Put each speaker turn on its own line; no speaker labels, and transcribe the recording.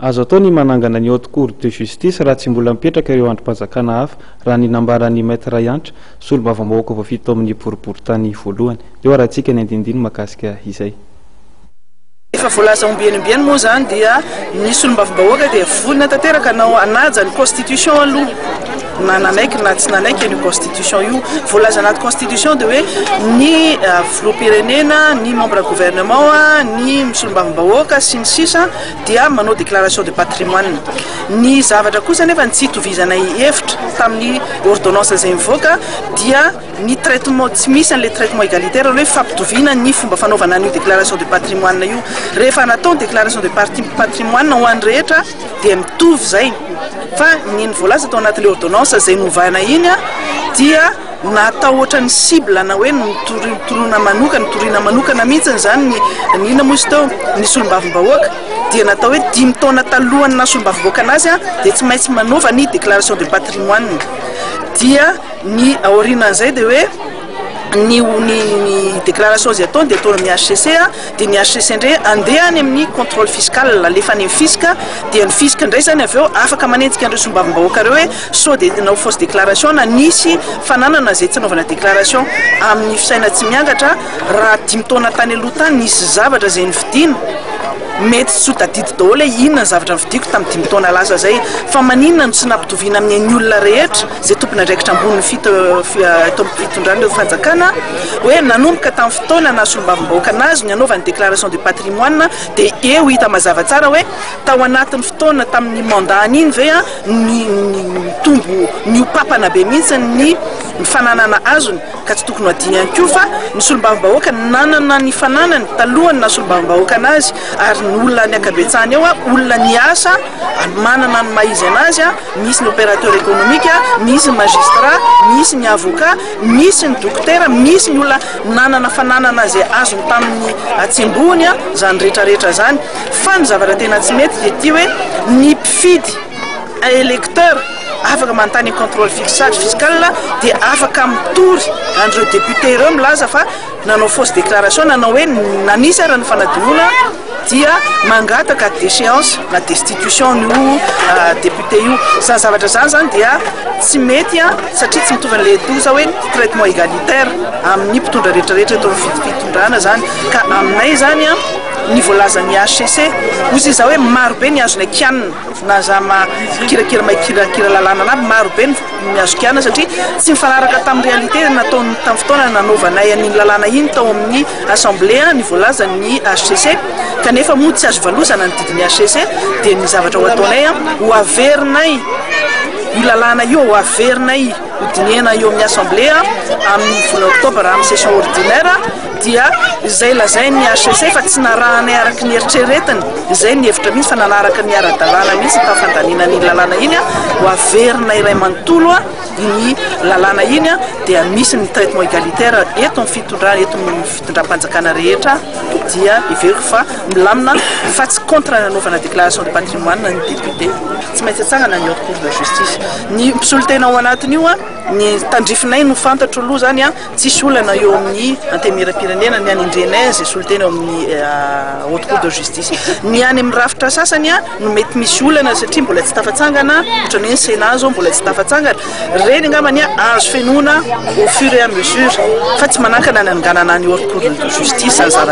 Azo atao ny manangana ny Haute Cour de Justice raha tsy mbola mipetraka ireo andrim-panjakana hafa, raha ny nambaran'ny Maître Rayantra, solombavambahoaka voafidy tao amin'ny boriborintany voalohany. Eo arahantsika ny andinindiny mahakasika izay.
Efa voalaza ombieny ombieny moa izany dia ny solombavambahoaka dia vonona tanteraka hanao hanaja ny constitution aloha na nanaiky na tsy nanaiky an'io constitution io. Voalaza anaty constitution dia hoe ny filoham-pirenena, ny membre gouvernement, ny solombavambahoaka sy ny sisa dia manao déclaration de patrimoine. Ny zavatra kosa nefa ny tsy itovizanay hevitra tamin'ny ordonnance izay nivoaka dia ny traitement, tsy misy an'ilay traitement égalitaire hoe fampitoviana ny fomba fanaovana an'io déclaration de patrimoine io. Rehefa natao ny déclaration de patrimoine ho an'ny rehetra dia mitovy izay fa ny ny voalaza tao anatin'ilay ordonnance izay novana iny dia natao ohatran'ny cible na hoe notoroana manokana, notoriana manokana mihitsy izany ny, ny inona moa izy teo, ny solombavambahoaka dia natao hoe 5 taona talohan'ny naha solombavambahoaka anazy dia tsy maintsy manova ny déclaration de patrimoine. Dia ny aorianan'izay dia hoe ny ny ny déclaration izay ataony dia ataony amin'ny HCC, dia ny HCC indray andeha any amin'ny contrôle fiscal, alefa any amin'ny fisc, dia ny fisc indray izany avy eo afaka manenjika an'ireo solombavambahoaka ireo hoe sao dia nanao fausse déclaration na nisy fananana izay tsy anaovana déclaration. Amin'ny fisaina tsy miangatra, raha 5 taona tany aloha tany nisy zavatra izay nividiana, mety tsy ho tadidy daholo hoe inona ny zavatra nividiako tamin'ny 5 taona lasa zay. Fa maninona no tsy nampitoviana amin'ny olona rehetra izay tompon'andraikitra ambony fito eto amin'ny fitondrana ireo fanjakana, hoe nanomboka tamin'ny fotoana na solombavambahoaka anazy ny anaovany déclaration de patrimoine, dia eo hita mazava tsara hoe tao anatin'ny fotoana tamin'ny mandat iny ve ny mitombo niopapana be mihitsy ny fananana azony. Ka tsy tokony ho adiny ihany koa fa ny solombavambahoaka nanana ny fananany talohany na solombavambahoaka anazy, ary ny olona ny ankabetsahany eo olona niasa manana ny maha izy anazy. Misy ny opérateur économique, misy ny magistrat, misy ny avocat, misy ny dokotera, misy ny olona nanana fananana izay azony tamin'ny atsembohony zany rehetrarehetra zany. Fa ny zavatra tena tsy mety dia ty hoe ny mpifidy électeur afaka manontany contrôle fiscal, dia afaka mitory an'ireo député ireo milaza fa nanao fausse déclaration, nanao hoe nanisy ara ny fanadinoana, dia mangataka déchéance na destitution ny député io. Zany zavatra zany dia tsy mety satria tsy mitovy an'le dosa hoe traitement égalitaire amin'ny mpitondra rehetrarehetra eto amin'ny fitondrana zany. Ka aminay zany ny voalazan'ny HCC ozy izy hoe marobe ny azony akianina na za makirakira makirakira lalàna anaby, marobe ny azo kianina satria tsy mifanaraka tamin'ny réalité nataony tamin'ny fotoana nanaovanay an'iny lalàna iny tao amin'ny assemblée ny voalazan'ny HCC. Kanefa moa tsy azo valozana ny didin'ny HCC, dia ny zavatra ho ataonay, ho averinay io lalàna io, ho averinay ho dinihana eo amin'ny assemblée amin'ny volana octobre amin'ny session ordinaire, dia izay lazain'ny HCC fa tsy narahanay araky ny eritreretiny izay ny hevitra mihitsy fa nanaraka ny ara-dalàna mihitsy tamin'ny fandaniana ny lalàna iny, ho averina iray manontolo ny lalàna iny, dia misy ny traitement égalitaire eto amin'ny fitondrana, eto amin'ny fitondram-panjakana rehetra, dia heveriko fa milamina. Fa tsy contre nanaovana déclaration de patrimoine ny député. Tsy maintsy atsangana ny Haute Cour de justice, ny mpisolo tena ao anatin'io ny tandrifinay no fantatro aloha zany tsisy olana eo amin'ny antenimieram-pirenena ny anindrenay zay solo tena eo amin'ny Haute Cour de justice. Ny any amin'ny rafitra sasany no mety misy olana satria mbola tsy tafatsangana, ohatrany hoe ny Sénat zao mbola tsy tafatsangana reny angambany azo fenoina au fur et à mesure, fa tsy manankana ny anganana ny Haute Cour de justice ny zavatra.